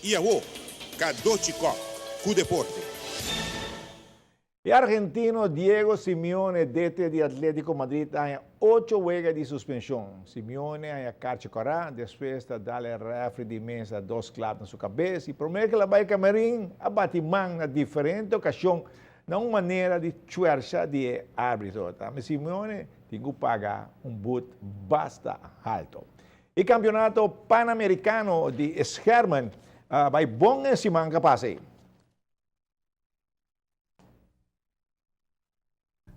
Y awo, Cadochi Kock cu deporte. E argentino Diego Simeone, DT di Atletico Madrid, a haña ocho wega di suspenshon. Simeone a haña karchi kòrá despues ta dal e rèfri di mesa dos klap na su kabes i promé ku el a bai kamerin a bati man na diferente okashon na un manera di chuèrsha di e árbitro. Tambe Simeone tin ku paga un but basta halto. E Kampionato Panamericano di Schermen a bai bon e siman ka pasa ei.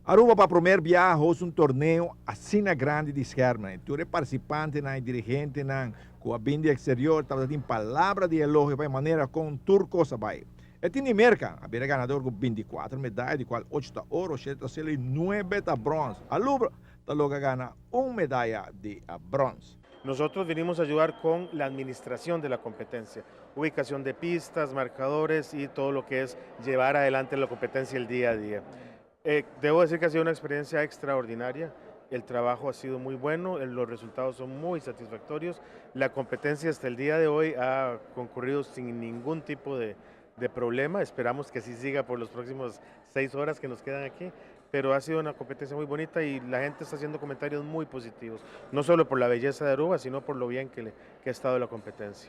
Aruba pa promer biaha host un torneo asina grandi di schermen i tur e participantenan i dirigentenan cu a bin di exterior tabata tin palabra di elogio pa e manera con tur cos a bai. E team di Merca a bira ganador cu 24 medaya di cual ocho ta oro, shete ta zilver i nuebe ta brons. Aruba ta logra gana un medaya di brons. Nosotros vinimos a ayudar con la administración de la competencia, ubicación de pistas, marcadores y todo lo que es llevar adelante la competencia el día a día. Debo decir que ha sido una experiencia extraordinaria. El trabajo ha sido muy bueno, los resultados son muy satisfactorios. La competencia hasta el día de hoy ha concurrido sin ningún tipo de problema. Esperamos que así siga por los próximos 6 horas que nos quedan aquí. Pero ha sido una competencia muy bonita y la gente está haciendo comentarios muy positivos, no solo por la belleza de Aruba, sino por lo bien que ha estado la competencia.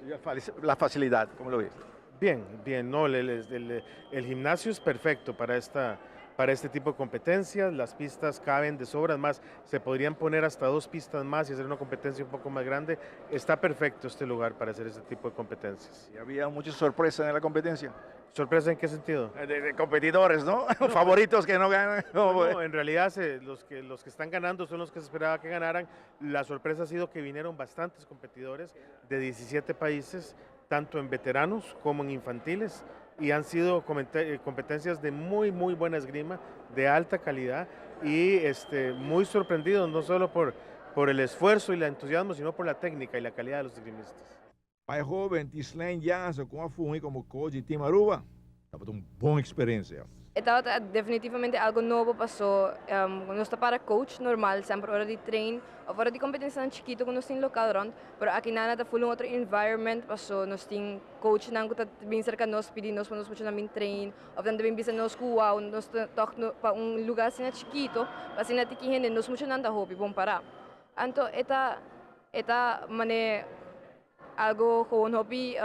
La facilidad, ¿cómo lo ves? Bien, bien, no, el gimnasio es perfecto para este tipo de competencias, las pistas caben de sobra, más, se podrían poner hasta dos pistas más y hacer una competencia un poco más grande. Está perfecto este lugar para hacer este tipo de competencias. Y había muchas sorpresas en la competencia. ¿Sorpresa en qué sentido? De competidores, ¿no? Favoritos que no ganan. No, en realidad los que están ganando son los que se esperaba que ganaran. La sorpresa ha sido que vinieron bastantes competidores de 17 países, tanto en veteranos como en infantiles, y han sido competencias de muy, muy buena esgrima, de alta calidad, y muy sorprendidos, no solo por el esfuerzo y el entusiasmo, sino por la técnica y la calidad de los esgrimistas. Pa e hoben Tislaine Jansen cu a fungi como coach di Team Aruba, tabata un bon experiencia. Tabata definitivamente algo nobo, paso nos ta para coach normal, semper ora di train, of ora di competencia chikito cu nos tin local rond, pero aki nan ta full un otro environment, paso nos tin coach nan cu ta bin cerca nos, pidi nos pa nos mucha nan bin train, of nan ta bin bisa nos cu wow, nos ta toch no, pa un lugar asina chikito, pa asina tiki hende, nos mucha nan ta hopi bon para. Anto e ta mane algo gewoon hopi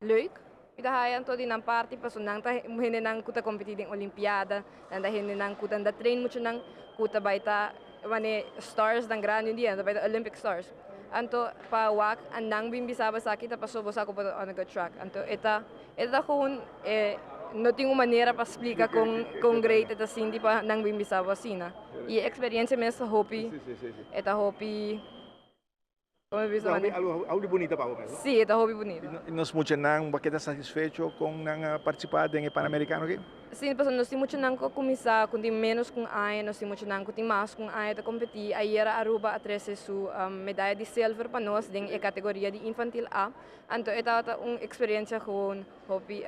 leuk. Mi ta haya anto di nan parti, paso nan ta hende nan ku ta competi den Olimpiada, nan ta hende nan ku ta anda train mucho nan ku ta bai ta mane stars dan grandi un dia, ta bai ta Olympic stars. Anto pa wak anang bin bisaba sa kita paso bo sa ku on a good track. Anto e ta gewoon no tin un manera pa splica con great e ta sinti pa nan bin bisaba asina. E experiencia mes ta hopi, e ta hopi. Con bisa mane? Algo bunita pa bo. Si, e ta hopi bunita. Nos muchanan a keda satisfecho cu nan a participa den Panamericano aki? Si, paso nos tin muchanan cu a cuminsa cu tin menos cu un aña, nos tin muchanan cu tin mas cu un aña ta competi. Ayera Aruba a trece su medaya di silver pa nos den e categoria di infantil A. Anto e tabata un experiencia gewoon hopi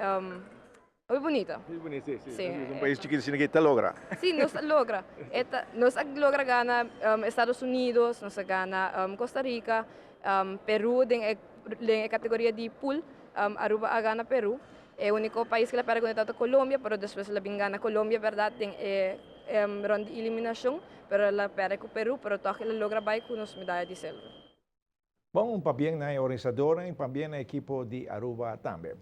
hopi bunita. Bunita, si. Si. Un pais chikito asina cu ta logra. Si, nos a logra. Nos a logra gana Estados Unidos, nos a gana Costa Rica, Peru den e categoria di pool, Aruba a gana Peru. E unico pais cu el a perde tabata Colombia, pero despues el a bin gana Colombia, berdad, den e ronda di eliminacion, pero el a perde cu Peru, pero toch el a logra bay cu nos medaya di silver. Bon, pabien na organisador y pabien na ekipo di Aruba tambe.